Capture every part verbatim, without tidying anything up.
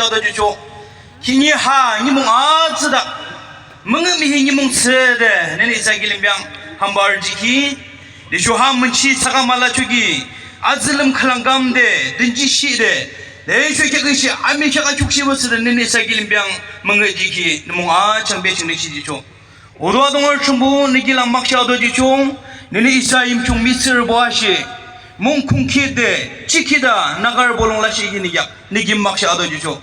Chado jucho. Kini ha, ni mung a tsada. Mung mi hi ni mung tsada. Nini sa gilim biang. Hambar jiki. Di shu ha mun chi saka mala chugi. Azilim khalangam de. Dinji shi de. De shu kya shi. Ami kya ka chuk shi wa tsada. Nini sa gilim biang. Mung jiki. Ni mung a chang be ching shi jicho. Odo adongar chumbu nigi la maksha ado jichung, nini isa yim chung mitsir bo ashe. Mung kung kide, chikida, nagar bolong la shi nigi, nigi maksha ado jichung.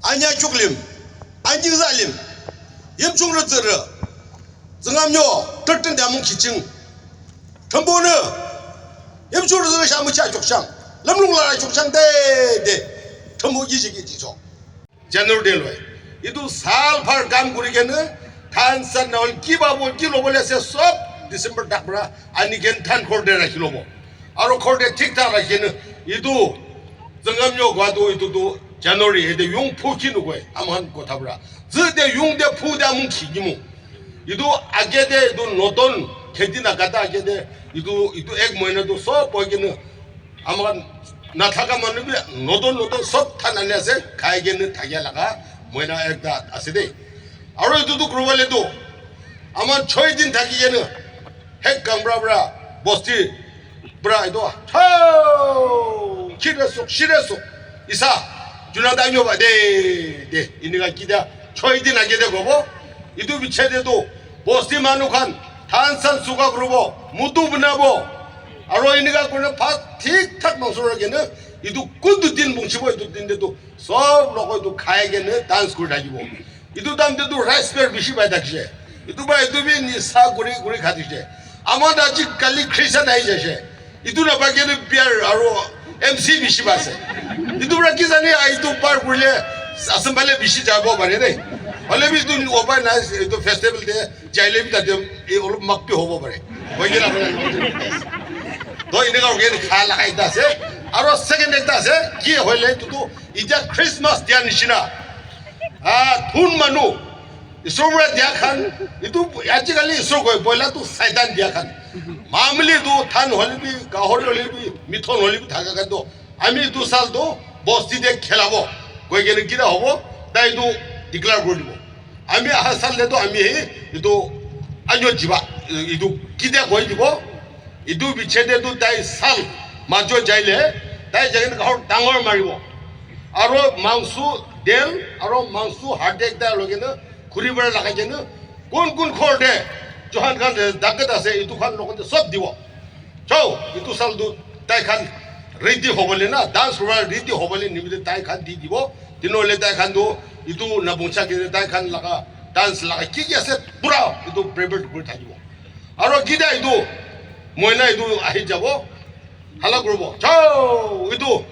Anya chuklim, anjing zalim, yim chung rüzürü, zingam yo, tırtın da mung kiching. Chumbu ne, yim chung rüzürü shamu cha chukshang, lamlung la chukshang de, de, chumbu yiji ki jichung. January te loi. Itu sal bhar kam kuri kene, than san na hol kiba bo ki lobo le ase sob December tak pra ani ken than khor te rakhi lobo. Aro khor te thik thak rakhi kene, itu zangam yo gwa tu itu tu January ete yung phu ki nu koi, aman kotha pra. Zi te yung te phu te amung ki ki mu. Itu age te itu noton kheti na kata age te itu, itu ek mohina tu sob hoi kene, amakhan nathaka manu bi notun notun sob than ani ase, khai kene thakia laga moina ekta ase de. Aro etu tu kuribo le tu, amakhan choi din thaki kene, hek kamra pra, bosti pra etu, chao, chire sok, chire sok, isa, juna dai nyo ba de, de, inika kita, choi din age de gobo, etu bichhe de tu, bosti manu khan, than san suka kuribo, mutu banabo, aro enika kurina bhat thik thak mangso rakhi kena, etu kuntu din bungchibo, etu din te tu sob logot etu khai kena dance kuri thakibo. Etu time te tu rice fare bishi pai thakishe. Etu para etu bi nisa kuri kuri khai thakishe. Amar aji kali Christian ahi jaise. Etu napai kena beer aro M C bishi pai ase. Etu para ki jani ah etu par kurile asam phale bishi jabo pare de. Hoile bi etu upai nai, etu festival te jaile bi tate, eh, olop mak bi hobo pare. Hoi kena apuni to eneka hoi kena kha laga ekta ase. Aro second ekta ase, ki hoile etu tu itya Christmas dia nishina. Ah, thun manu, Isor para dia khan, etu ajikali Isor koi, poila tu Saitan dia khan. Mamuli tu than hoile bi, gahori hoile bi, mithon hoile bi thaka khan tu, ami etu sal tu bosti te khelabo. Koi kena kita hobo, tai tu declare kuri dibo. Ami aha sal te tu ami he, etu anyo jiba, etu kitia koi dibo, etu biche te tu tai sal majo jaile, tai jai kena gahor dangor maribo. Aro mangsu del, aro mangsu hard ekta loi kena, khuri para lagai kena, kun kun khor te, johan khan dagat ase, etu khan logot te sob dibo. Chao, etu sal tu tai khan ready hobole na, dance kura ready hobole nimite tai khan di dibo. Tinole tai khan tu etu nabungcha kene tai khan laga dance laga ki ki ase pura etu prepare kuri thakibo. Aro kita etu moina etu ahi jabo, hala kuribo. Chao, etu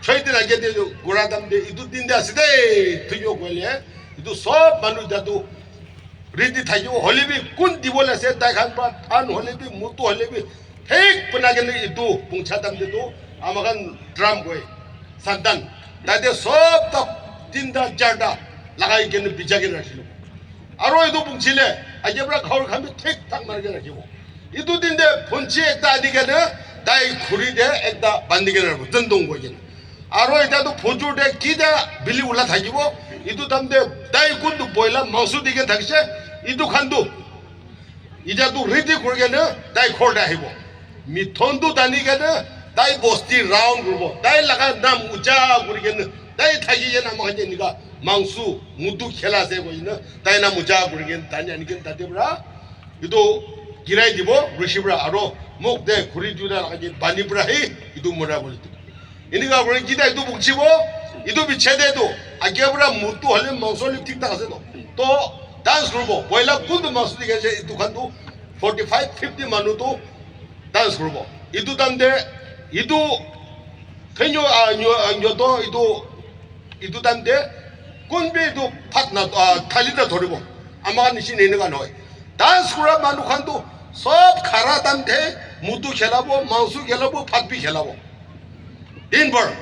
choi din age te kura time te etu din te ase de, thuyo koile etu sob manu etu ready thakibo, hoile bi kun dibole ase, tai khan pra than hoile bi, mutu hoile bi, thik banai kena etu bungcha time te tu, ama khan drum koi, santan, tate sob ta tinta, charta lagai kena bijai kena rakhibo. Aro etu bungchile, age pra ghor khan bi thik thak mari kena rakhibo. Etu din te phunchi ekta ani kena, tai khuri te ekta bandi kena rakhibo, zendong koi kena. Aro eta tu phujur te kita bili ula thakibo, etu time te tai kuntu boila mangso di kena thakise, etu khan tu eta tu ready kuri kena tai ghor te ahibo. Mithon tu tani kena tai bosti round kuribo, tai laga nam uja kuri kena, tai thaki kena moikhan ke enika mangso mutu khela ase koi kena, tai nam uja kuri kena, tani ani kena tate pra etu girai dibo, rushi pra aro muk te khuri duita lagai di, pani pra he etu mura bole dibo. Enika kuri kita etu bukchibo, etu biche te tu age pra mutu hole mangso hole thik thak ase to. To dance kuribo, poila kuntu mangso dikhi ase, etu khan tu forty five, fifty manu tu dance kuribo. Etu time te, etu khenyo, ah, nyo, ah, nyoto, etu Etu time te kun bi etu bhat na, ah, thali na dhoribo. Ama khan nishina enika nohoi. Dance kura manu khan tu sob khara time te mutu khelabo, mangso khelabo, bhat bi khelabo. Din bhar.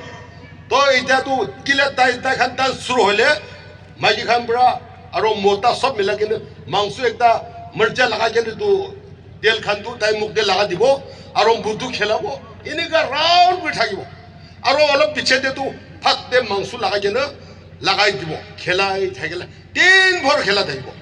To itya tu kila tai, tai khan dance shuru hoile, maiki khan pra aro mota sob mila kena mangso ekta mircha lagai kena tu tel khan tu tai muk te lagai dibo, aro mutu khelabo. Enika round kuri thakibo. Aro olop piche te tu Phat te mangso lagai kena lagai dibo, khelai thakile din bhor khela thakibo.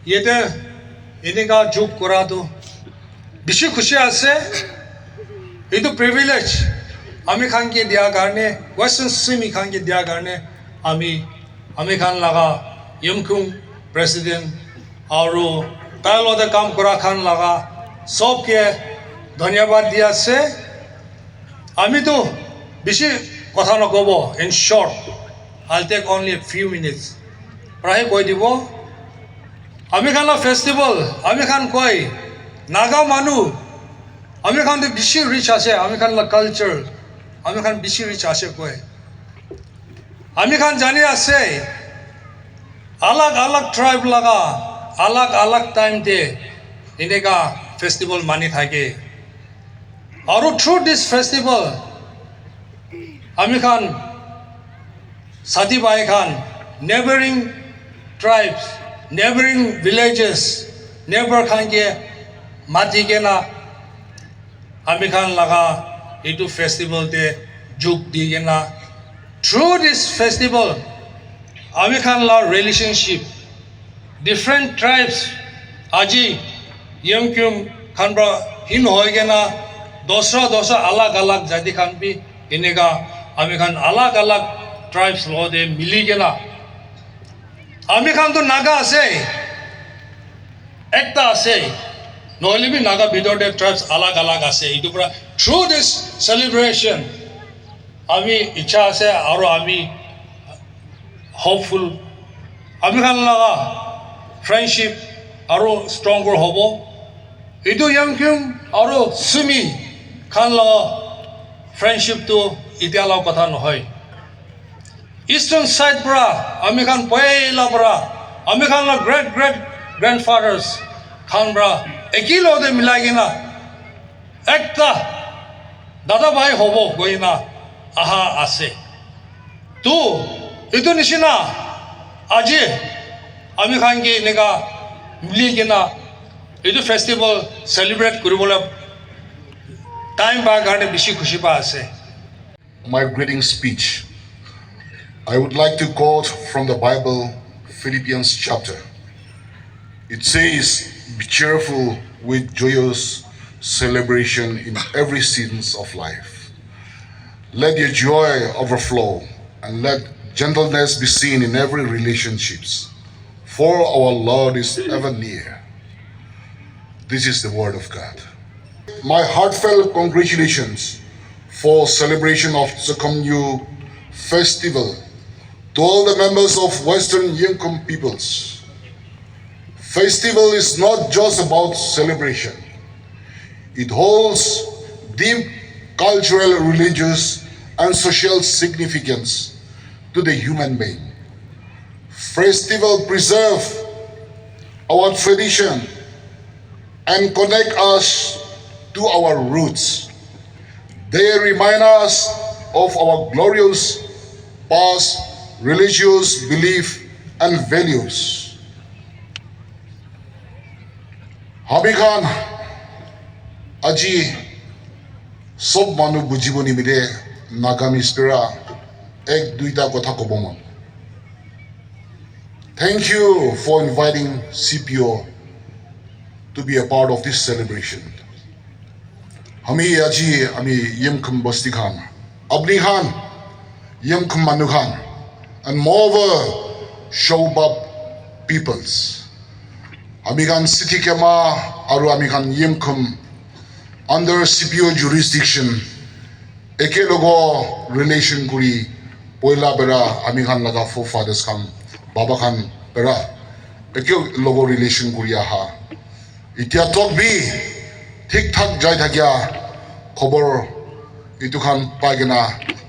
Yate enika juk kura tu bishi khushi ase. Etu privilege ami khan ke dia karne, Western Sumi khan ke dia karne, ami, ami khan laga Yimkhiung president aru tai logote kam kura khan laga sob ke dhanyabad di ase. Ami tu bishi kotha nakobo. In short, I'll take only a few minutes. Prahe koi dibo. Ami khan la festival, ami khan koi, Naga manu, ami khan tu bishi rich ase, ami khan la culture, ami khan bishi rich ase koi. Ami khan jani ase, alag alag tribe laga alag alag time te eneka festival mani thake. Aru through this festival, ami khan sati bhai khan, neighboring tribes, neighboring villages, neighbor khan ke mati kena ami khan laga etu festival te jug di kena, through this festival, ami khan la relationship, different tribes, aji Yimkhiung khan pra hin hoi kena, dosra dosra alag alag jati khan bi eneka ami khan alag alag tribes logote mili kena, ami khan tu Naga ase, ekta ase, nohole bi Naga bhitor te tribes alag alag ase. Etu pra through this celebration, ami icha ase aru ami hopeful, ami khan laga friendship aru stronger hobo. Etu Yimkhiung aru Sumi khan laga friendship tu itya laga kotha nohoi. Eastern side pra ami khan poila pra, ami khan la great great grandfathers khan pra eki logote milai kena ekta dada bhai hobo koina aha ase. Tu etu nishina aji ami khan ke eneka mili kena etu festival celebrate kuribole time pa karne bishi khushi pa ase. My greeting speech. I would like to quote from the Bible, Philippians chapter. It says, "Be cheerful with joyous celebration in every seasons of life. Let your joy overflow, and let gentleness be seen in every relationships. For our Lord is ever near." This is the word of God. My heartfelt congratulations for celebration of Tsüngkamnyo festival to all the members of Western Yimkhiung peoples. Festival is not just about celebration. It holds deep cultural, religious, and social significance to the human being. Festival preserve our tradition and connect us to our roots. They remind us of our glorious past, religious belief, and values. Ami khan aji sob manu bujibo nimite Nagamese pera ek duita kotha kobo mon. Thank you for inviting C P O to be a part of this celebration. Ami aji ami Yimkhiung bosti khan, apni khan Yimkhiung manu khan, and moreover Showuba peoples. Ami khan Siti Kema aru ami khan Yimkhiung under C P O jurisdiction ekelogo relation kuri poila pera ami khan laga forefathers khan, baba khan pera ekelogo relation kuri aha. Itya tok bi thik thak jai thakia khobor itu khan pai kena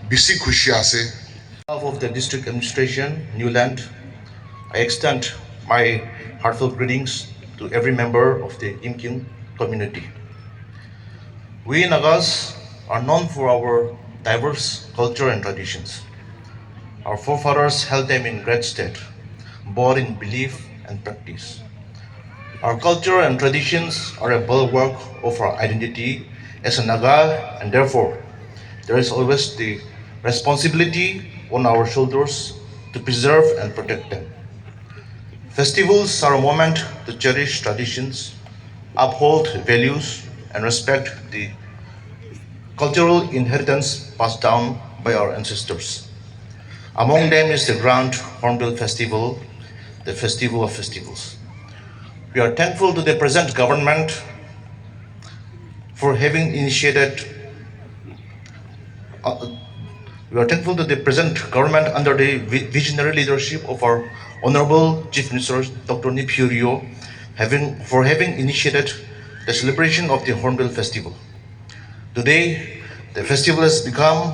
bishi khushi ase. On behalf of the District Administration, Niuland, I extend my heartfelt greetings to every member of the Yimkhiung community. We Nagas are known for our diverse culture and traditions. Our forefathers held them in great state, both in belief and practice. Our culture and traditions are a bulwark of our identity as a Naga, and therefore, there is always the responsibility on our shoulders to preserve and protect them. Festivals are a moment to cherish traditions, uphold values, and respect the cultural inheritance passed down by our ancestors. Among them is the grand Hornbill Festival, the Festival of Festivals. We are thankful to the present government for having initiated uh, we are thankful to the present government under the vi- visionary leadership of our Honorable Chief Minister Doctor Neiphiu Rio having, for having initiated the celebration of the Hornbill Festival. Today, the festival has become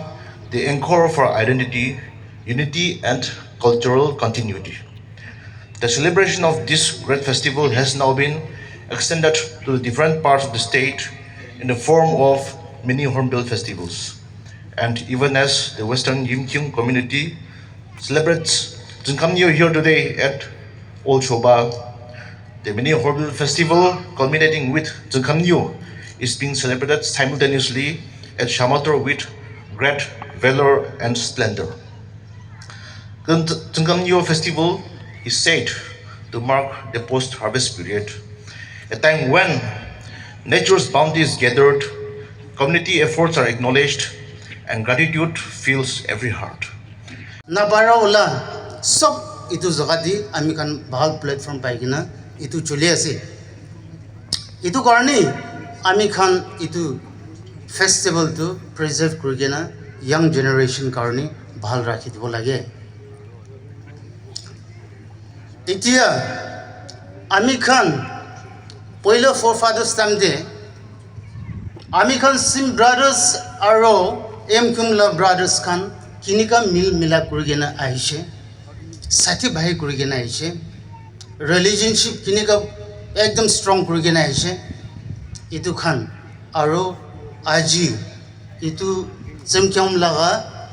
the anchor of our identity, unity, and cultural continuity. The celebration of this great festival has now been extended to the different parts of the state in the form of many Hornbill festivals. And even as the Western Yimkhiung community celebrates Tsüngkamnyo here today at Old Showuba, the many Hornbill Festival culminating with Tsüngkamnyo is being celebrated simultaneously at Shamator with great valor and splendor. The Tsüngkamnyo festival is said to mark the post-harvest period, a time when nature's bounty is gathered, community efforts are acknowledged, and gratitude fills every heart. Nabara ola sob itu jaga te ami khan bhal platform pai kena itu choli ase. Itu karne ami khan itu festival tu preserve kuri kena young generation karne bhal rakhi dibo lage. Etiya ami khan poila forefathers time te ami khan Sim brothers aro Yimkhiung la brothers khan kinika mil milap kuri kena ahishe, sathi bhai kuri kena ahishe, relationship kinika ekdam strong kuri kena ahishe. Itu khan aro aji itu Tsüngkamnyo laga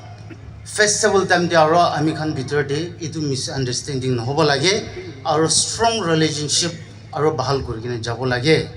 Festival time te aro ami khan bitor te etu misunderstanding nohobo lage, aro strong relationship aro bahal kuri kena jabo lage.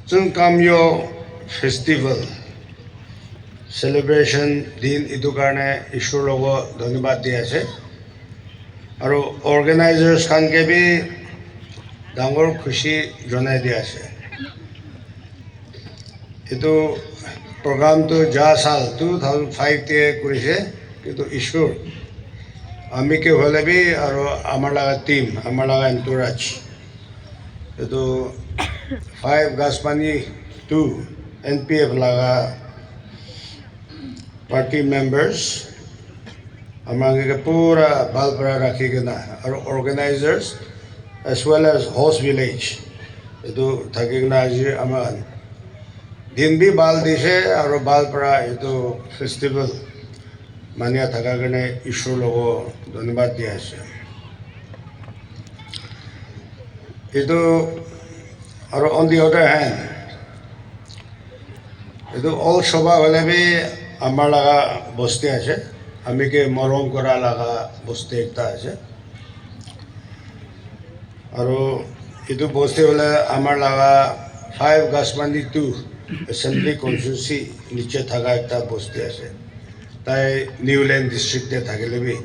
Tsüngkamnyo festival celebration din etu karne Ishwar logo dhanyabad di ase. Aru organizers khan ke bi dangor khushi janai di ase. Etu program tu ja sal two thousand five te kurise, kintu Ishwar ami ke hoile bi aru amar laga team, amar laga entourage, etu five Gaspani two N P F laga party members, ama khan ke pura bhal para rakhi kena, aru organizers as well as host village, etu thaki kena aji ama khan Din bi bhal dise aro bhal para etu festival mania thaka karne Ishwar logo dhanyabad di ase. Etu aro on the other hand, etu Old Shobha hoile bi amar laga bosti ase, ami ke morom kora laga bosti ekta ase. Aro etu bosti hoile amar laga five Ghasbandi two assembly constituency niche thaka ekta bosti ase. Tai Niuland district te thakile bi.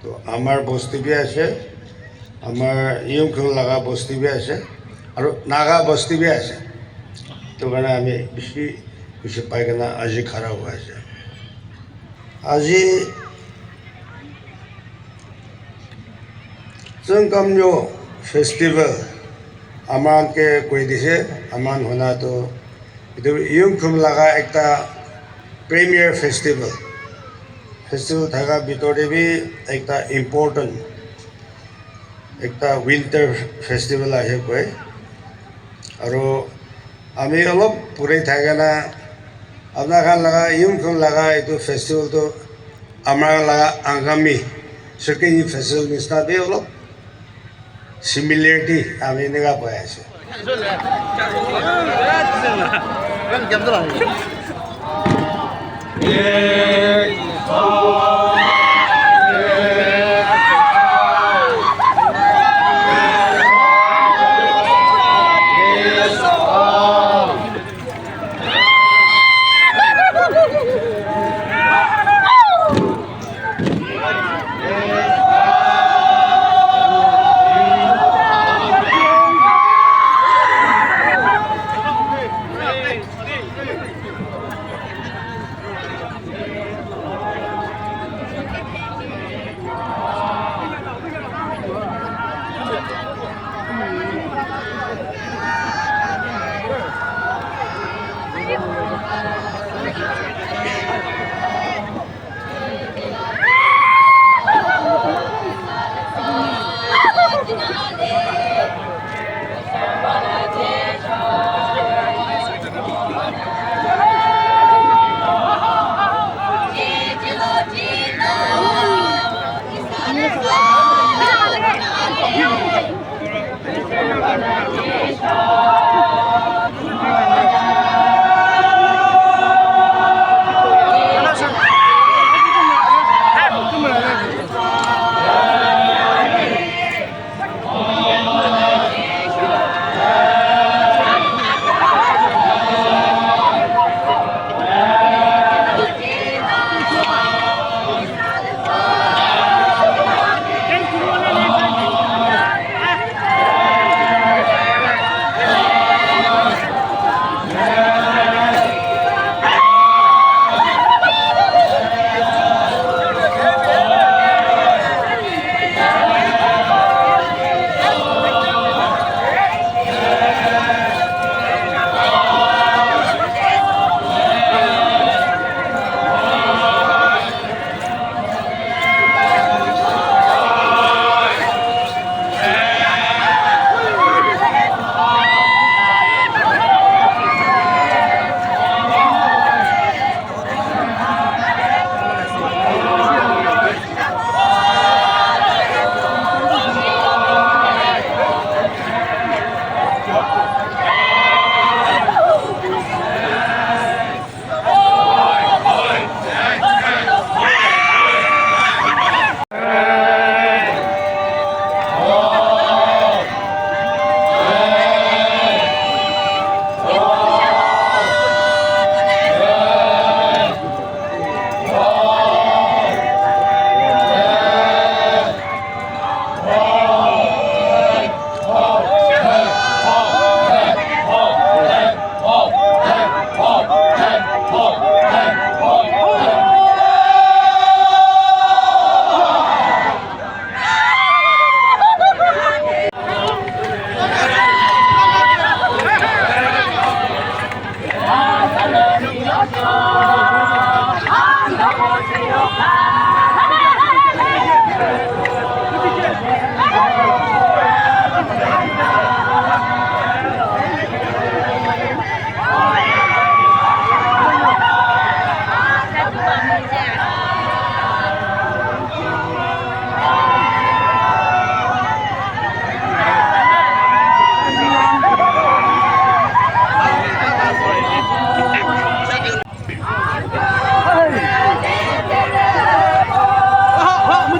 To amar bosti bi ase, amar Yimkhiung laga bosti bi ase, aro Naga bosti bi ase. To karne ami bishi khushi pai kena aji khara hua ase. Aji Tsüngkamnyo festival aman ke koi dise, aman hona to etu Yimkhiung laga ekta premier festival. Festival thaka bitor te bi ekta important, ekta winter festival ahe koi. Aro ami olop puri thakena apna khan laga, Yimkhiung laga etu festival tu amar laga Angami Sirkeni festival nisna bi olop similarity ami eneka pai ase.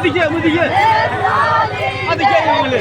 Dikhe, moi dikhe. Ah, dikhe, moi dikhe.